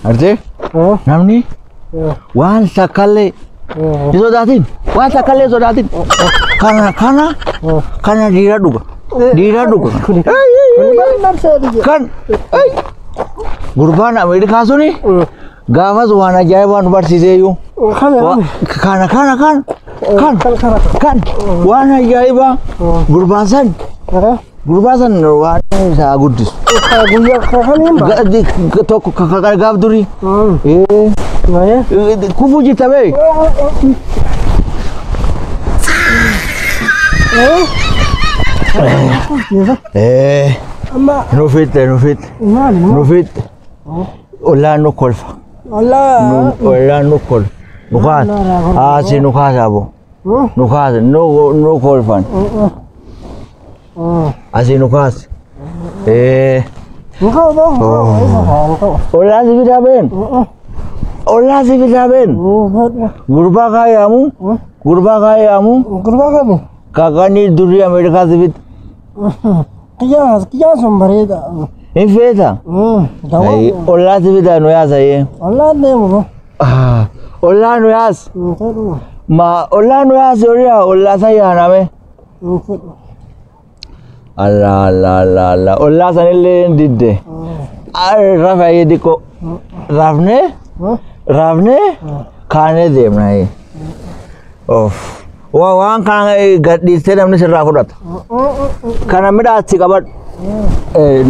Artee? Namni waan takkallee hin sodaatin. Waan takkallee hin sodaatin. Kana kana kana dhiira dhuga. Dhiira dhuga. Kan gurbaan Ameerikaa suni gaafas waan ajaa'ibaa nu barsiiseeyyuu. Kana kana kan kan kan waan ajaa'ibaa gurbaan san gurbaan san waan isaa guddisu. Tokko gaaf durii. Kufuu jirta bee. Nu fitte nu fitte nu fitte. Ollaan nu kolfa. Ollaan nu kolfa. Nu kaasa. Haasi nu kaasa abo. Nu kaasa nu kolfan. Asii nu kaasa. Ollaan si fidaa been. Ollaan si fidaa been. Gurbaa kaayaamu. Gurbaa kaayaamu. Gurbaa kami? Kakanii durii Ameerikaa si fida. Kiyyaan sun bareeda. Hin feeta? Ollaan si fidaa nu yaasa. Ollaan deemu. Ollaan nu yaas. Ma ollaan nu yaas horiyaa ollaa san yaaname. Allah Allah Allah Allah ollaa sanillee hin didde. Rafa xiqqoo rafnee rafnee kaanee deemna. Of waan kana gadhiistee namni sirraa fudhata. Kana midhaatti qabadhu.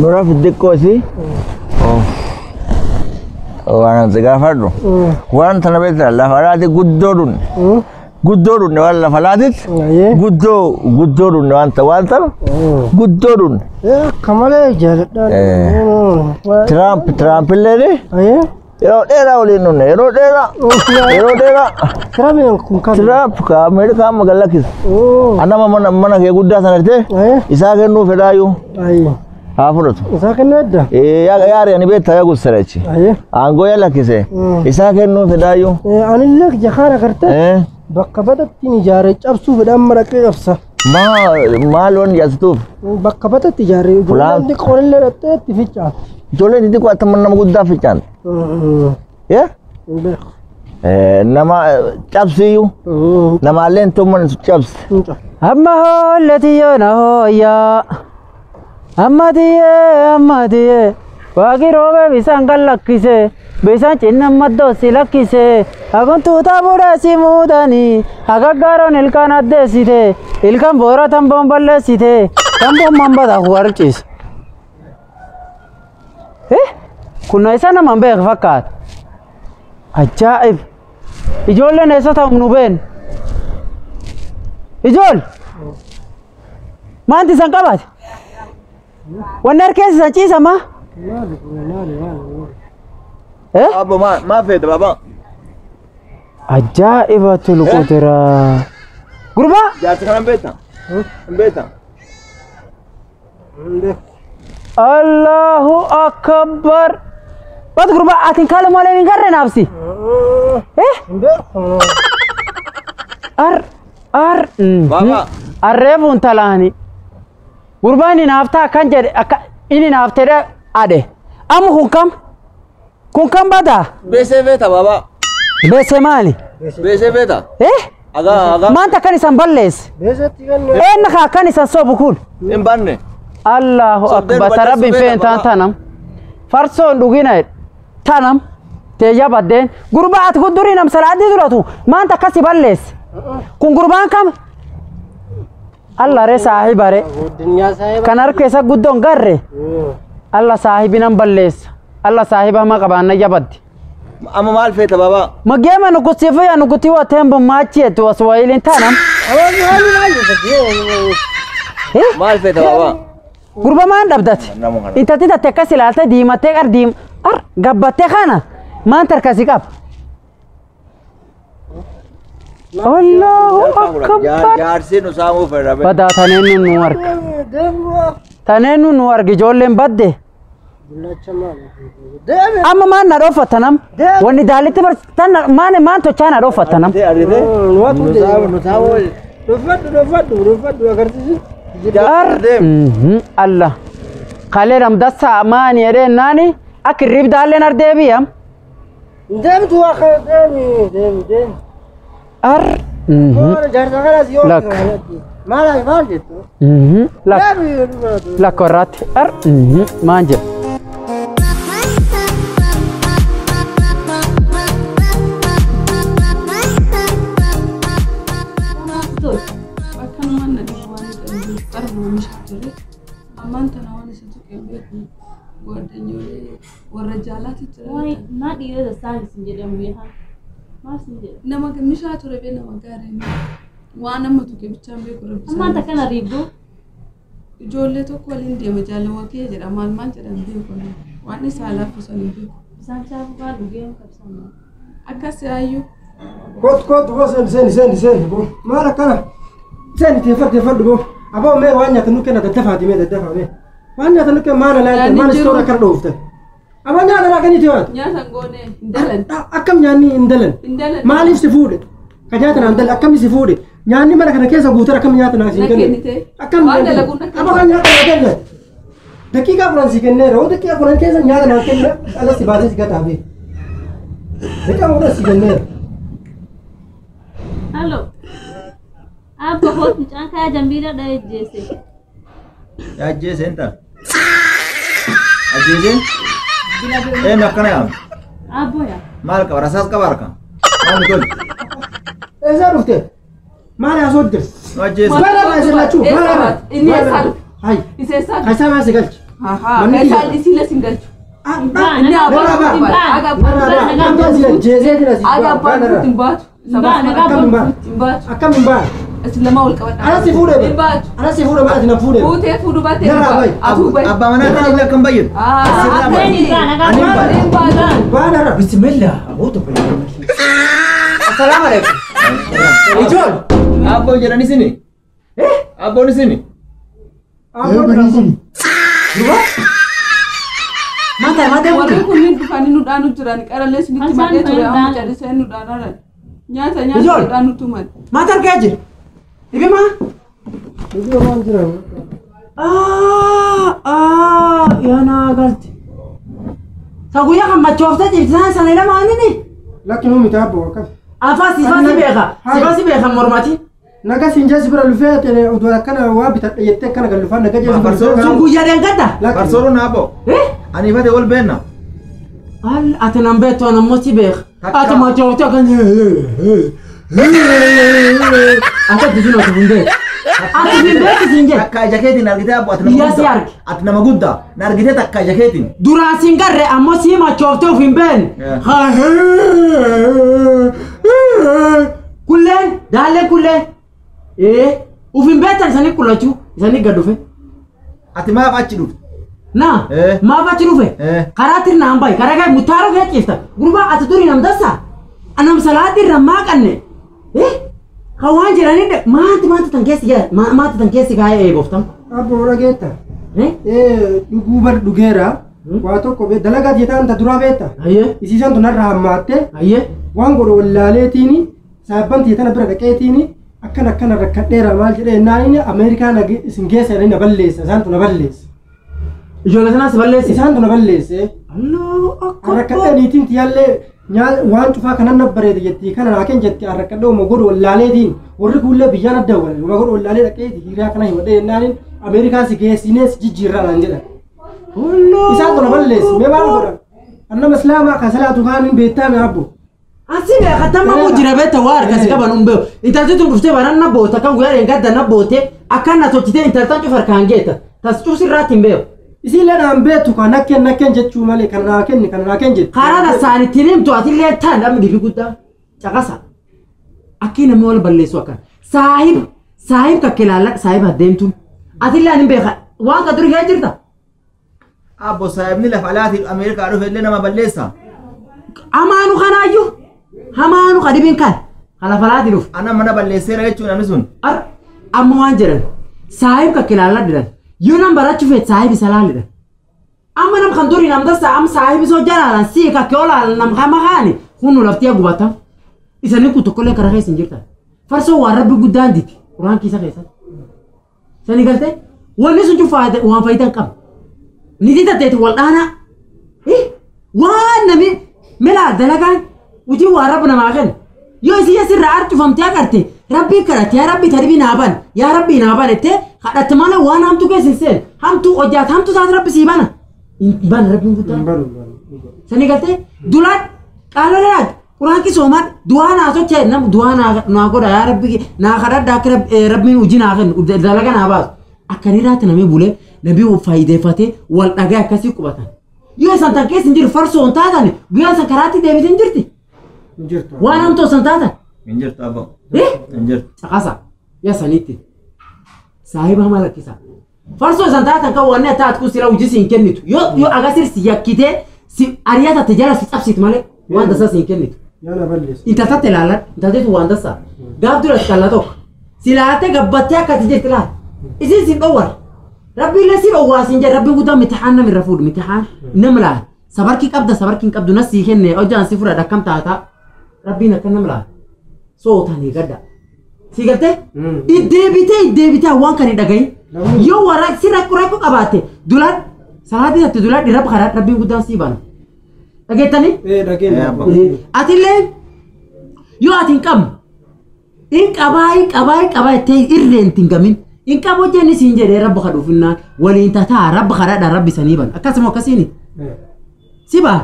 Nu rafi xiqqoo si. Waan ati gaafadhu. Waan tana beektaa lafa alaati guddoo dhunne. Guddoo dhunne waan lafa alaatitti. Guddoo guddoo dhunne waan waan tana guddoo dhunne. Kamalee jaaladha. Tiraamp Tiraamp illee yeroo dheeraa waliin dhunne yeroo dheeraa yeroo dheeraa. Tiraamp kun kan. Tiraamp ka Ameerikaa amma gad lakkisa. Anama mana mana kee guddaa sana argitee isaa kennuu fedhaayyuu. Haa fudhatu. Isaa kennuu edda? Yaari ani beektaa yaa gussara achi. Aangoo yaa lakkise. Isaa kennuu fedhaayyuu. Anillee jakaara gartee bakka badatti ijaaree cabsuu fedhaan maraqee cabsa. Maal waan jaarsituuf? Bakka badatti ijaaree ijoolleen xiqqoon illee dhattee itti ficcaanti. Ijoolleen xixiqqoo attama nama guddaa ficcaanti. Nama cabsiyyuu. Namaallee hin tumman cabse. Amma hoollatiyoo na hooyyaa. Amma diyyee amma diyyee waaqi roobee bisaan kan lakkise bisaan cinna maddoossi lakkise haguntuuta budheessi muudanii hagaggaaroon ilkaan addeessite ilkaan boora tamboon balleessite tamboon mambata warciise. Kun isa nama hin beeku fakkaata. Ajaa'ib! Ijoolleen eessa ta'u nu beeknu? Ijool! Maanti isan qabate? Wanni harkeessa isan ciisama? Abbo maa feeta baaba? Ajaa'iba tulquutira. Gurbaa! Jaarsa kana hin beektaa? Hin beektaa? Allahu akbar. Bat gurbaa atin kaala malee hin garre naafsi. Ar ar. Baaba. Arreefuun talaani. Gurbaan inni naaftaa akkan jedhe akka inni naaftee ade. Amma kun kam? Kun kam badaa? Beesee feeta baaba. Beesee maali? Beesee feeta. Agaa agaa. Maanta akkan isan balleesse? Beesetti kan. Eenna ka akkan isan sobu kun? Hin banne. Allahu akbar rabbiin feen taan tanam. Farsoon dhugina tanam. Teeyya baddeen. Gurbaa ati kun durii nam salaadii duratu maanta akkasi balleesse? Kun gurbaan kam? Allah re saahiba re. Kan harka isa guddoon garre. Allah saahibi nan balleessa. Allah saahiba hama qabaanna jabaddi. Amma maal feeta baaba? Mageema nukusifu ya nukutiwa tembo machi yetu wa Swahili tanam. Maal feeta baaba? Gurba maan dhabdate? Intati tatte akkas ilaalte diimattee qar diim ar gabbattee kana maan tarkasi qaba? Allahu akbar. Jaarsi nu saamuu fedha. Badaa taneen nu arga. Taneen nu arga ijoolleen badde. Amma maan na dhooffatanam? Wanni daalitti barsiisan maan maan tochaa na dhooffatanam? Dhuunfadhu agarsiisi. Allah. Kalee ramdassa maani jedheen naani akka hirrib daalleen ardeebiyam. Deemtu akka deemi deemi deemi. Ar. Jaarsa kanas yoo. Lak. Maal maal jettu? Lak. Lakko irratti. Ar. Maan jedhu. Akkanumaan na dhibu waan jedhan qarma oomishaa ture. Ammaan tana waan isa tuqeen beeku gwaddanyoolee warra jaalaati jira. Maa dhiira sassaabis hin jedhamu yaa. Maal sin jedha? Nama mishaa ture bee nama gaarii waan amma tuqe bichaan beeku rabbi. Ammaan takka riibdu. Ijoollee tokko waliin deema jaalawaa kee jedha maal maal jedhan beeku waan isaa laaffisan hin beeku. Bisaan chaafuu fa'aa dhugee qabsan. Akkas yaayyuu. Kootu kootu boo seeni seeni seeni seeni boo maal akkana seeni teeffadhu teeffadhu boo aboo mee waan nyaata nu kenna daddafaati mee daddafaa mee waan nyaata nu kenna maal alaalta maal istoora akkana dhooftan aboo nyaata naa kenniti waati. Nyaata hin goone hin dalan. Akkam nyaanni hin dalan. Hin dalan. Maaliif si fuudhe ka nyaata naan dalan akkam si fuudhe nyaanni mana kana keessa guutan akkam nyaata naa si kenne akkam aboo kan nyaata naa kenne daqiiqaa 10 si kenneera hoo daqiiqaa 10 keessa nyaata naa kenne ala si baasee si gataa bee daqiiqaa 10 si kenneera. Halo. Abba hoot mucaan kaya jambiila dha'ee jeese. Yaa jeese intal. Ajjeese? Eenyu akkana yaamtu? Abbo yaa. Maal qaba? Rasaas qaba harka? Maal nu tolche? Eessaa dhufte? Maal haasoo jirti? Nu ajjeese. Maal irraa isin lachuu? Maal irraa? Inni eessaa dhufe? Hayi. Isa eessaa dhufe? Kaisaa maal si galche? Kaisaan isiilee sin galchu. Inni abbaan hin baatu. Hin baatu. Akkam hin baatu? Isin lama wal qabadha. Ana si fuudhee? Hin baatu. Ana si fuudhee maal ati na fuudhee? Fuutee fuudhu baatee hin baatu. Atuu bahi. Abbaa manaa kana illee akkam bayyadu? Hin baatu. Waan irra. Bismillah. Assalamu alaikum. Ijool. Abboon jedhan isini? Abboon isini? Abboon isini. Duba? Mata mata Warri kunniin dhufanii nu dhaanu jiran qarallee isinitti malee ture amma callisee nu dhaanaaran. Nyaata nyaata nu dhaanu tuman. Mata argaa jira. Ibi maa? Ibi waan jira. Yaa naa galte. Sa guyyaa kan machoofte jirti sana sana lamaanini. Lakki nuu miti abbo akkam. Afaan sifaa si beeka. Sifaa si beeka mormati. Naga siin jeesi bira lufee ta'e oduu akkana waa bitadha jettee akkana gad lufaan naga jeesi bira lufee. Sun guyyaa dhangadda. Farsooruu naa abbo. Ani ifate wal beenna. Al ati nan beektu an ammoo si beeka. Ati machoofte akkan. Akka itti sun ati hin beektu. Ati hin beektu siin jedhe. Takka ija keetiin argitee abbo ati nama guddaa. Ati nama guddaa. Na argitee takka ija keetiin. Duraan siin garre ammoo si machoofte of hin beekne. Kulleen daallee kulleen. Uf hin beektan isanii kullachuu isanii gad dhufe. Ati maaf achi dhufte? Na maaf achi dhufe? Karaa tirnaan bahi karaa gaa mutaaroo kee ciifta. Gurbaa ati durii nam dassa. Anam salaati irra maaqanne. Kan waan jedhanii maanti maanti tan keessi maanti tan keessi kaayee eegoftam. Abbo dhageetta. Dhuguu bar dhugeera. Waa tokko dalagaa jetaan ta duraa beekta. Isiisan tun narra hammaatte. Waan godhu wallaaleetiini saabban tana bira dhaqeetiini akkana akkana rakkadheera maal jedhee naani Ameerikaa isin geessa jedhanii na balleessa isaan tu na balleessa. Ijoollee sanaas balleesse. Isaan tu na balleesse. Rakkadhee niitiin tiyyaallee waan cufaa kanan na bareede jetti kana naa kenn jetti rakkadhee uma godhu wallaaleetiin warri kuullee biyyaan adda wal uma godhu wallaalee dhaqeeti hiriyaa kana himadhee naani Ameerikaa si geessinee si jijjiirraa naan jedhan. Isaan tu na balleesse mee maal godhan? Annama islaamaa kan salaatu kaan beektaa mee abbo. Asi beekatama mu jira beekta waa harka si qaban hin beeku. Intalti tun dhuftee baran na boota kan guyyaa dheengadda na boote akkan na tolchitee intaltan cufa harkaan geetta. Tas cufsi irraatti hin beeku. Isiillee naan beektu kan nakkeen nakkeen jechuu malee kan naa kenni kan naa kenni jettu. Karaa tasaanii ittiin himtu atillee taan dhamni dhibi guddaa caqasa. Akki namni wal balleessu akkan. Saahib saahib kakke ilaalla saahib adeemtuun. Atillee ani beeka waan ka durii kee jirta. Abbo saahibni lafa alaatii Ameerikaa dhufe illee nama balleessa. Amaanu kanaayyuu. Hamaanu qadibiin kan lafa alaatii dhufe. Ana mana balleesseera jechuun namni sun. Amma waan jedhan saahib kakke ilaalla jedhan. Yoo nam barachuu feet saahib isa laalidha. Amma nam kan durii nam dasa am saahib isoo jalaalan sii kakke olaalan nam kama kaani kunu lafti gubata. Isanii kun tokkollee karaa keessa hin jirtan. Farsoo waan rabbi guddaan diti quraan keessa keessatti. Sanii galtee wanni sun cufaa waan faayidaa hin qabne. Nitii tateeti wal dhaanaa. Waan namni Mila dalagaan hojii waa rabbi namaa kenna. Yoo isin asirraa arcufamtee agarte rabbii kadhatte yaa rabbi tarbii naa ban yaa rabbii naa ban jettee kadhatte malee waan hamtuu keessa hin seenu. Hamtuu hojjaat hamtuu taate rabbi sii bana. Ban rabbiin guddaan. Hin banu hin banu. Sani galtee dulaan qaalolee quraanki soomaan du'aa naa sochee nam du'aa naa godha yaa rabbi naa kadhadha akka rabbiin hojii naa kennu dalaga naa baasu. Akkanirraatti namni bulee nabii faayideeffatee wal dhagaa akkasii qubatan. Yoo isaan tan keessa hin jiru farsoo hin taatan guyyaan san karaatti deebitee hin jirti. Hin jirtu. Waan hamtuu san taatan. Hin jirtu abbo. Eh? Hin jirtu. Caqasa yaa sanitti saahiba hamaa lakkisa. Farsoo isan taatan kan wanni taat kun sira hojii siin kennitu yoo yoo agasir si yakkitee si ariyatate jala si cabsitu malee waan tasaa siin kennitu. Yaa na balleessu. Intaltatte ilaalan intalteetu waan tasaa gaaf dura qalla tokko si ilaalte gabbattee akkati jirti laal isin sin dhowwar rabbiillee si dhowwaa siin jedhe rabbiin guddaan mitihaan nama irra fuudhu mitihaan nama laal sabarkii qabda sabarkii hin qabdu nas sii kenne hojjaan si fudhadha akkam taataa rabbiin akka nama laal sootaan gadda si galtee iddeebitee iddeebitee waan kan hin dhagahin yoo warra si rakkoo rakkoo qabaatte dulaan salaatii tatte dulaan dhirra karaa rabbiin guddaan sii bana dhageettanii. Ee dhageenya. Ee, abbo. Atillee yoo ati hin qabne hin qabaa hin qabaa hin qabaa jettee irreen hin gamin hin qabu jenni siin jedhee rabba kadhuufinnaan waliin tataa rabba kadhadha rabbi sanii bana akkasuma akkasiini si baa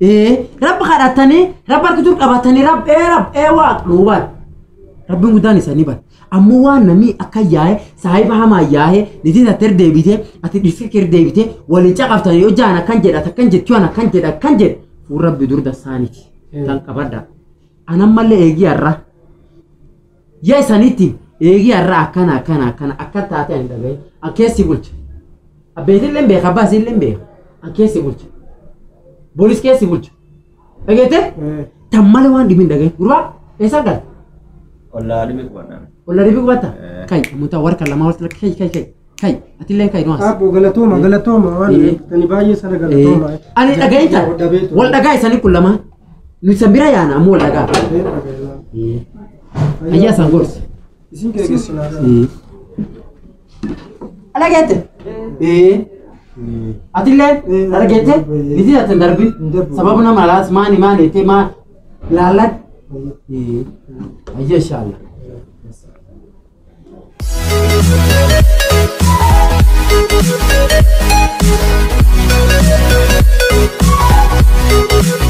ee rabba kadhatanii rabba harkituu qabatanii rab ee rab ee waaq dhuubaan rabbiin guddaan isanii bana ammoo waan namni akka yaa'e saahiba hamaa yaa'e nitii tattee deebitee ati dhiirsa kee deebitee waliin caqaftanii yoo jaan akkan jedha akkan jettu waan akkan jedha akkan jedha fuun rabbi dur dasaaniti tan qabadha anan mallee eegii har'a yaa isanitti eegii har'a akkana akkana akkana akka taate ani dhagaye an keessi bulcha abbeetillee beeka abbaasiillee beeka an keessi bulcha boolis keessi bulcha dhageette tan malee waan dhibin dhagaye gurbaa eessa galte Ollaa dhibi qubannaan. Olla dhibi qubatta? Eh. Kai, muta warka lama wal kai kai kai. Kai, atillee kai nuas. Abbo galatooma galatooma waan tani baay'ee sana galatooma. Ani dhagayin tan. Wal dhagaa isanii kun lama. Nu san bira yaana ammoo wal dhagaa. Ayyaa san gorsi. Isin geeggessinaa. Dhageette? Eh. Atillee dhageette? Nitii taate darbin. Sababa nama alaas maani maani jettee maa laalladhu. Ayyaa inshallah. Thank you.